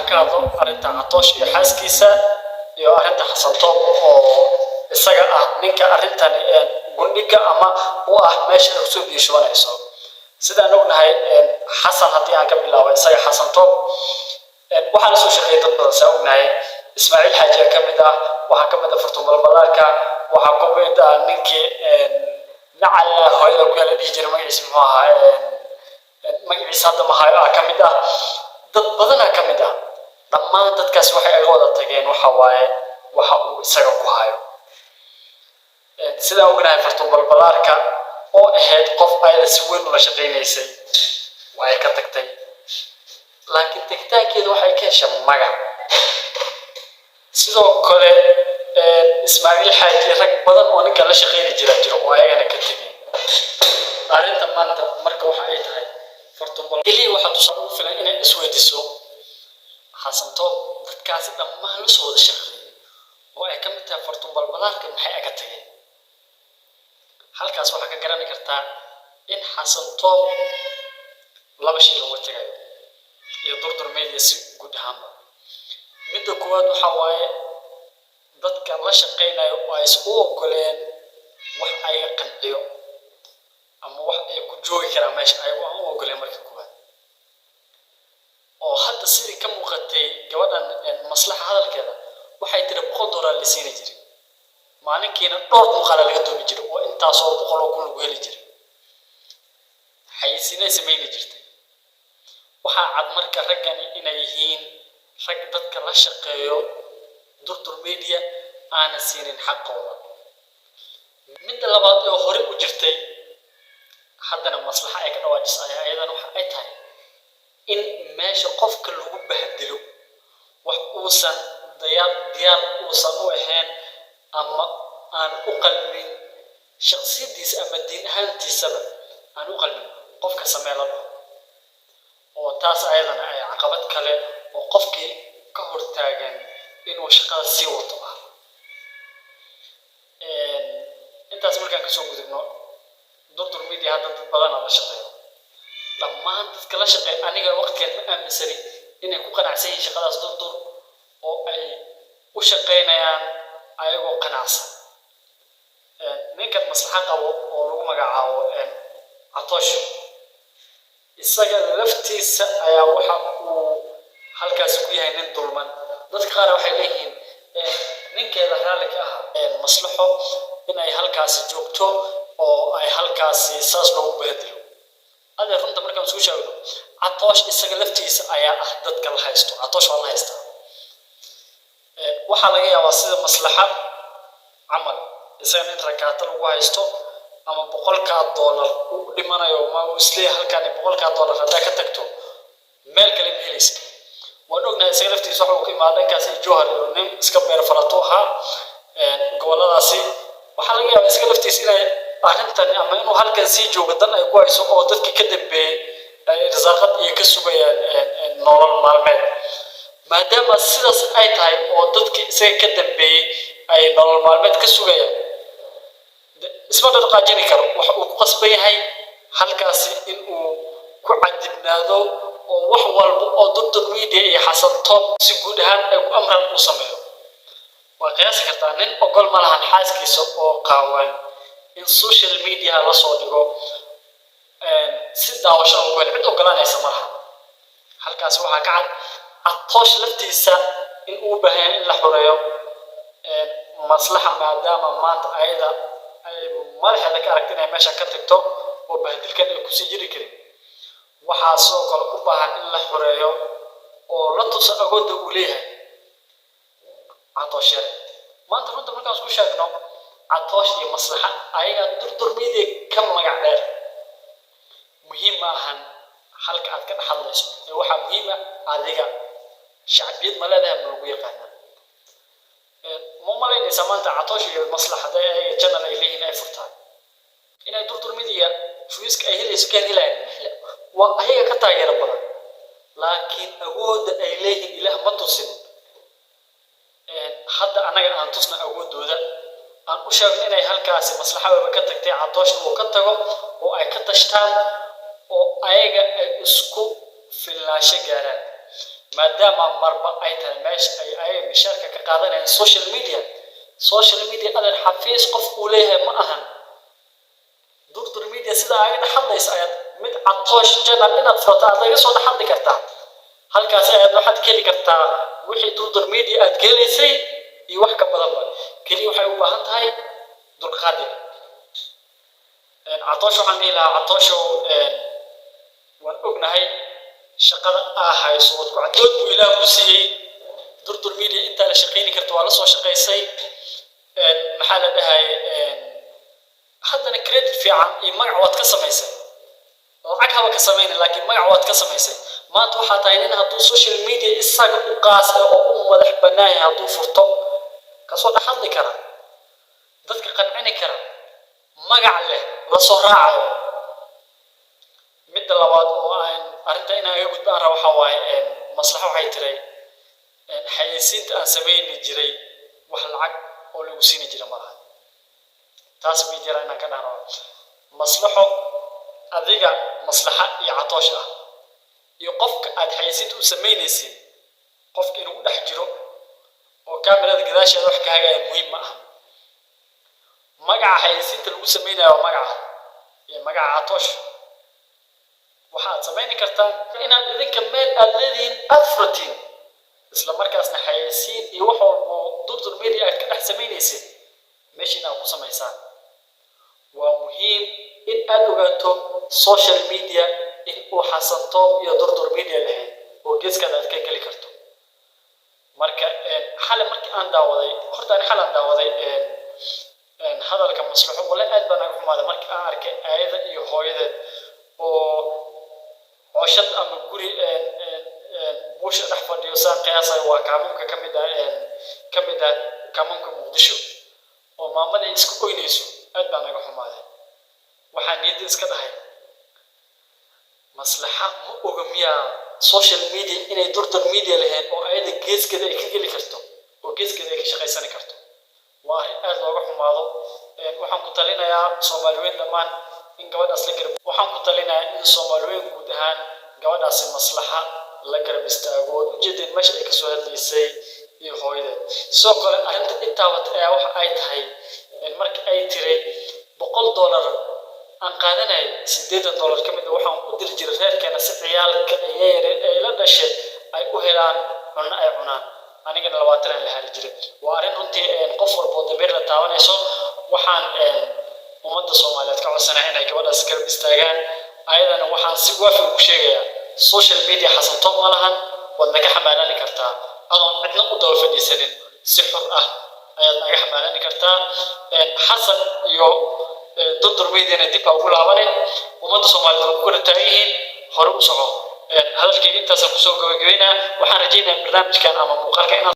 ka hadlo arrinta Catoosh iyo xaaskiisa iyo arrinta Xasan Toob, oo isaga ah ninka arrintani gundhiga ama u ah meesha ay kusoo biyo shubanayso. Sidaan ognahay, Xasan haddii aan ka bilaabo, isaga Xasan Toob waxaa la soo shaqeeyay dad badan. Saa ognahay, Ismaaciil Xaajiya ka mid ah, waxaa ka mid ah Furtumalbalaarka, waxaa ka mid ah ninkii nacala hooyada ku yaala dhihi jiray, magaciisa muxuu ahaa? Magaciisa hadda mahayo ah, ka mid ah, dad badanaa ka mid ah. Dhammaan dadkaas waxay aga wada tageen waxa waaye waxa uu isaga ku hayo. Sidaan ognahay, Fartuunbalbalaarka oo ahayd qof ayada si weyn ula shaqaynaysay waa ay ka tagtay, laakiin tegitaankeeda waxay ka heshay magac. Sidoo kale Ismaaciil Xaaji, rag badan oo ninka la shaqayni jira jiro oo ayagana ka tegay. Arrinta maanta marka waxa ay tahay, Fartuunbal keliya waxaa tusaale ugu filan inay isweydiiso Xasan Toob dadkaasi dhammaan la soo wada shaqeeyay oo ay ka mid tahay Fartuunbalbalaarka maxay aga tageen. Halkaas waxaa ka garani kartaa in Xasan Toob laba shay looga tagayo iyo Durdur Media si guud ahaanba. Midda koowaad waxaa waaye dadka la shaqaynayo oo ay is u ogoleen wax ayaga qanciyo ama wax ay ku joogi karaan meesha ayago aan u ogoleen marka koowaad, oo hadda sidii ka muuqatay gabadhan Maslaxa hadalkeeda, waxay tiri $100 la siini jiray maalinkiina, dhowr muuqaala laga duubi jiray oo intaasoo boqol oo kun lagu heli jiray, xayeysiinay samayni jirtay. Waxaa cad marka raggani inay yihiin rag dadka la shaqeeyo Durdur Media aanan siinin xaqooda. Midda labaad oo hore u jirtay, haddana Maslaxa ay ka dhawaajisa, ayaa ayadana waxa ay tahay in meesha qofka lagu bahdilo wax uusan diyaar uusan u ahayn ama aan u qalmin shaksiyadiisa ama diin ahaantiisaba aan u qalmin qofka samee la dhaho, oo taas ayadana ay caqabad kale oo qofkii ka hortaagan inuu shaqada sii wato ah. Intaas markaan kasoo gudubno, Durdur Media hadda dad badanaa la shaqeeyo. Dhammaan dadka la shaqeeya aniga waqtigan ma aaminsani inay ku qanacsan yihiin shaqadaas Durdur oo ay u shaqaynayaan ayagoo qanacsan. Ninkan Maslaxo qabo oo lagu magacaabo Catoosh, isaga laftiisa ayaa waxa uu halkaasi ku yahay nin dulman. Dadka qaar waxay leeyihiin ninkeeda raalli ka ahaa Maslaxo inay halkaasi joogto oo ay halkaasi saas loogu bahadilo. Adeer, runta markaan isku sheegno, Catoosh isaga laftiisa ayaa ah dadka la haysto. Catoosh waa la haystaa. Waxaa laga yaabaa sida Maslaxa camal isagana in rakaato lagu haysto ama $100-kaa uu u dhimanayo, ma uu isleeyahay halkaan $100-kaa haddaa ka tagto meel kale ma helaysa. Waan ognahay, isaga laftiisa waxa uu ka imaada dhankaasi Jowhar iyo nin iska beer falato ahaa gobolladaasi. Waxaa laga yaabaa isaga laftiisa inay arrintan ama inuu halkan sii joogo dan ay ku hayso oo dadkii ka dambeeyey ay risaaqad iyo ka sugayaan nolol maalmeed. Maadaama sidaas ay tahay oo dadkii isaga ka dambeeyey ay nolol maalmeed ka sugayaan, isma dhaqaajini karo. Waxa uu ku qasban yahay halkaasi in uu ku cadibnaado oo wax walba oo Durdur Media iyo Xasan Toob si guud ahaan ay ku amraan uu sameeyo. Waa qiyaasi kartaa, nin ogol ma lahan xaaskiisa oo qaawan in social media la soo dhigo si daawasho ugu hel. Cid ogolaanaysa ma laha. Halkaasi waxaa ka cad Catoosh laftiisa in uu u baahan yahay in la xoreeyo. Maslaxa, maadaama maanta ayada ay madaxeeda ka aragta inay meesha ka tagto oo bahdilkan ay kusii jiri karin, waxaa sidoo kale u baahan in la xoreeyo oo la tuso awoodda uu leeyahay Catoosh yare. Maanta runta markaan isku sheegno, Catoosh iyo Maslaxa ayagaa Durdur Media ka magac dheer. Muhiim ma ahan halka aad ka dhex hadlayso ee waxaa muhiim ah adiga shacbiyad ma leedahay, ma lagu yaqaanaa. Ma malaynaysaa maanta Catoosh iyo Maslaxa hadday ayaga channel ay leeyihiin ay furtaan inay Durdur Media views-ka ay helayso ka helayaan? Waa ayaga ka taageero badan, laakiin awoodda ay leeyihiin Ilaah ma tusin. Hadda annaga aan tusna awooddooda, aan u sheegno inay halkaasi Maslaxa waba ka tagtay, Catooshna uu ka tago oo ay ka tashtaan oo ayaga ay isku filnaansho gaaraan. Maadaama marba ay tahay meesha ay ayaga mishaarka ka qaadanayaan social media. Social media, adeer, xafiis qof uu leeyahay ma ahan. Durdur Media sida aaga dhex hadlaysa ayaad mid Catoosh Channel inaad furato aad laga soo dhex hadli kartaa. Halkaas ayaad waxaad ka heli kartaa wixii Durdur Media aad ka helaysay iyo wax ka badanba. Keliya waxay u baahan tahay dulqaad yar. Catoosh waxaan dhihi lahaa, Catooshow, waan ognahay shaqada aa hayso, waad ku cadood buu Ilaah ku siiyey. Durdur Media intaa la shaqayni karto waa la soo shaqaysay. Maxaa la dhahay, haddana credit fiican iyo magac waad ka samaysay. Lacag haba ka samayna, laakiin magac waad ka samaysay. Maanta waxaa tahay nin hadduu social media isaga u qaas ah oo u madax bannaan yahay hadduu furto, kasoo dhex hadli kara, dadka qancini kara, magac leh, la soo raacayo. Midda labaad oo aan arrinta inaan iga gudbo aan rabo waxaa waaye, Maslaxo waxay tiray xayeysiinta aan samayni jiray wax lacag oo lagu siini jira ma laha. Taas mid yara inaan ka dhahno. Maslaxo, adiga Maslaxa iyo Catoosh ah iyo qofka aad xayeysiinta u samaynaysid, qofka inuu dhex jiro oo kaamirada gadaasheeda wax ka hagaya muhiim ma aha. Magaca xayeysiinta lagu samaynayo waa magaca iyo magaca Catoosh. Waxaad samayni kartaan inaad idinka meel aad leedihiin aad furatiin, isla markaasna xayeysiin iyo wax walbo Durdur Media aad ka dhex samaynaysid meesha inaad ku samaysaan. Waa muhiim in aad ogaato social media in uu xasanto iyo Durdur Media lahayn oo geeskaada aad ka geli karto. Marka xale markii aan daawaday, horta ani xal aan daawaday hadalka Maslaxo, wala aad baan aga xumaaday markii aan arkay aayada iyo hooyadeed oo cooshad ama guri buusha dhex fadhiyo. Saan qiyaasayo waa kaamuunka ka mid ah kaamuunka Muqdisho, oo maamada ay iska oynayso. Aad baan naga xumaaday. Waxaan niyadda iska dhahay, Maslaxa ma oga miyaa social media inay Durdur Media lahayn oo ayada geeskeeda ay ka geli karto oo geeskeeda ay ka shaqaysani karto? Waa arrin aad looga xumaado. Waxaan ku talinayaa Soomaaliweyn dhammaan in gabadhaas la garab, waxaan ku talinayaa in Soomaaliweyn guud ahaan gabadhaasi Maslaxa la garab istaago. Waad ujeedeen meesha ay kasoo hadlaysay iyo hooyadeed. Sidoo kale arrinta intaawat ayaa waxa ay tahay, marka ay tiray $100 aan qaadanayay, $80 ka mid a waxaan u diri jiray reerkeena si ciyaalka yaryar ay la dhashay ay u helaan cunno ay cunaan, anigana 20 aan la hari jiray. Waa arrin runtii qof walba oo damiir la taabanayso. Waxaan ummadda Soomaaliyeed ka codsanaya inay gabadhaas garab istaagaan. Ayadana waxaan si waafi ugu sheegayaa, social media Xasan Top ma lahan. Waad naga xamaalani kartaa adoon cidna u daba fadhiisanin, si xur ah ayaad naga xamaalani kartaa. Xasan iyo Durdur Mediana dib ha ugu laabanin. Ummadda Soomaaliyeed waa ku kala taagan yihiin. Hore u soco. Hadalkayga intaasaan kusoo gabagabeynaa. Waxaan rajaynayaa barnaamijkan ama muuqaalka inaad